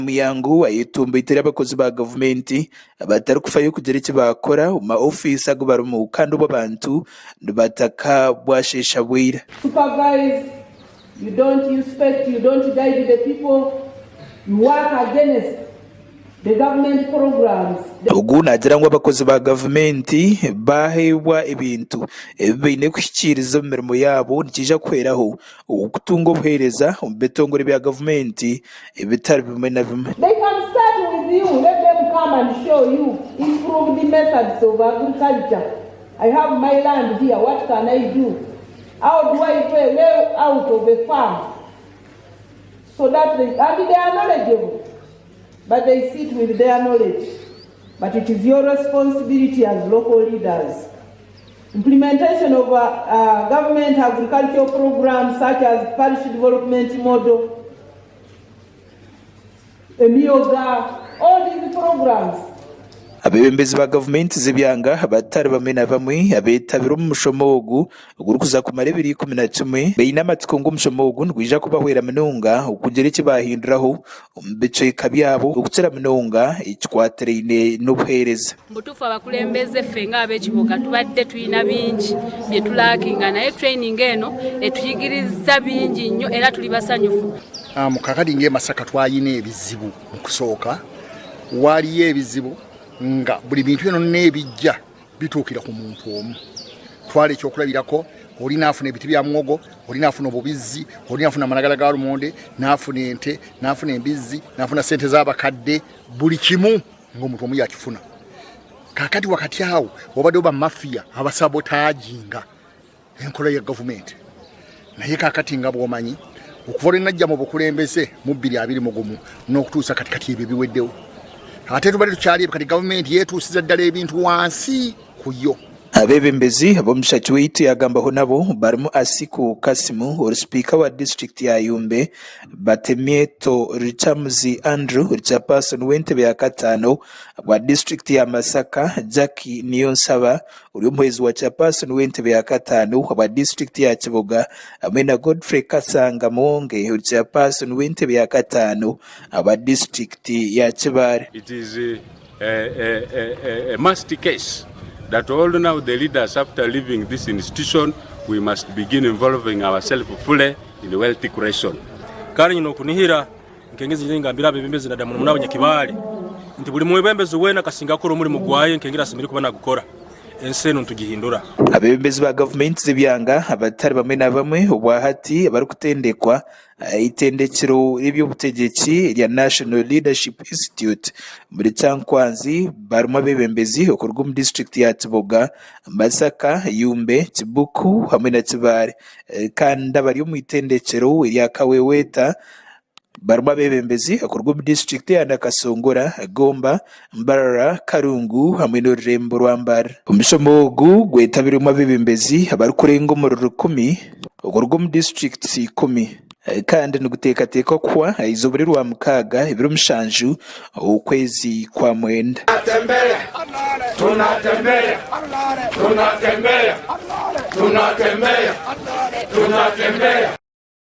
Muyango ayetomboitere abakozi ba gavumenti abatarikufayo kugira eki baakora omu ma ofiisi agu barimu kandi obwo abantu nibataka bwasheesha bwira. Supervise, you don't inspect, you don't guide the people, you work against the government programs. Ogu naagira ngu abakozi ba gavumenti baaheebwa ebintu ebi baine kuhikiiriza omu mirimo yaabo nikiija kuhweraho okutunga obuheereza omu bitongore bya gavumenti ebitari bimwe na bimwe. They can start with you, let them come and show you improved methods of agriculture, I have my land here, what can I do, how do I do a way out of a farm so that they, and they are knowledgeable but they sit with their knowledge but it is your responsibility as local leaders. Implementation of government agricultural programs such as parish development model, Emyoga, all these programs. Abeebembezi ba gavumenti z'ebyanga batari bamwe na bamwe abeetabire omu mushomo ogu ogurikuza kumara ebiro 11 baine amatsiko ngu omushomo ogu nigwija kubahwera munonga okugira eki baahinduraho omu bicweka byabo okukira munonga ekikwatiraine n'obuheereza. Mubutuufu abakulembeze ffe nga ab'ekibuga tubadde tulina bingi bye tulaakinga naye training eno etuyigiriza bingi nnyo era tuli basanyufu. Um, kakati nga emasaka twalina ebizibu mu kusooka waaliyo ebizibu nga buli bintu byona n'ebijja bituukira ku muntu omu twala ekyokulabirako oli naafuna ebiti bya muwogo oli naafuna obubizzi oli naafuna amalagala ga lumonde naafuna ente naafuna embizzi naafuna sente z'abakadde buli kimu ng'omuntu omu yakifuna kakati wakati awo wabaddewo bamafiya abasabotaginga enkola ya gavumenti naye kakati nga bwomanyi okuva lwe najja mu bukulembeze mu 2021 n'okutuusa kati kati ebyo biweddewo ate tubadde tukyali kati gavumenti yeetuusiza ddala ebintu wansi ku yo. Abeebembezi ab'omushaki waitu yaagambaho nabo barimu Asiku Kasimu ori sipiika wa disiturikiti ya Yumbe, Batemyeto Lukyamuzi Andrew ori chairperson w'entebe ya kataano bwa disiturikiti ya Masaka, Jackie Niyonsaba ori omuhwezi wa chairperson w'entebe ya kataano bwa disiturikiti ya Kiboga hamwe na Godfrey Kasanga Muwonge ori chairperson w'entebe ya kataano bwa disiturikiti ya Kibaale. It is a, a, a, a must case that all now the leaders after leaving this institution we must begin involving ourselves fully in wealth creation. Kandi nyine okunihira nkengezi nyine ngambira abebembezi na muno muno abanyakibaale nti buli mwebembezi weena akasinga akora omurimo gwaye nkengeri asemeriire kuba nagukora ensi enu nitugihindura. Abeebembezi ba gavumenti z'ebyanga abatari bamwe na bamwe obwahati abarikutendekwa Eitendekero ry'eby'obutegyeki erya National Leadership Institute omuri Kyankwanzi barimu abeebembezi okuruga omu disiturikiti ya Kiboga, Masaka, Yumbe, Kibuku hamwe na Kibaale. Kandi abari omu itendekyero erya Kaweweta barimu abeebembezi okuruga omu disiturikiti eya Nakasongola, Gomba, Mbarara, Karungu hamwe n'orurembo rwa Mbarara. Omushomo ogu gwetabirwemu abeebembezi abarikurenga omuri rukumi okuruga omu disiturikiti ikumi kandi niguteekateekwa kuhwa aha izooba ry'Orwamukaaga ebiro mushanju okwezi kwa mwenda. Tunatembea, tunatembea, tunatembea, tunatembea, tunatembea.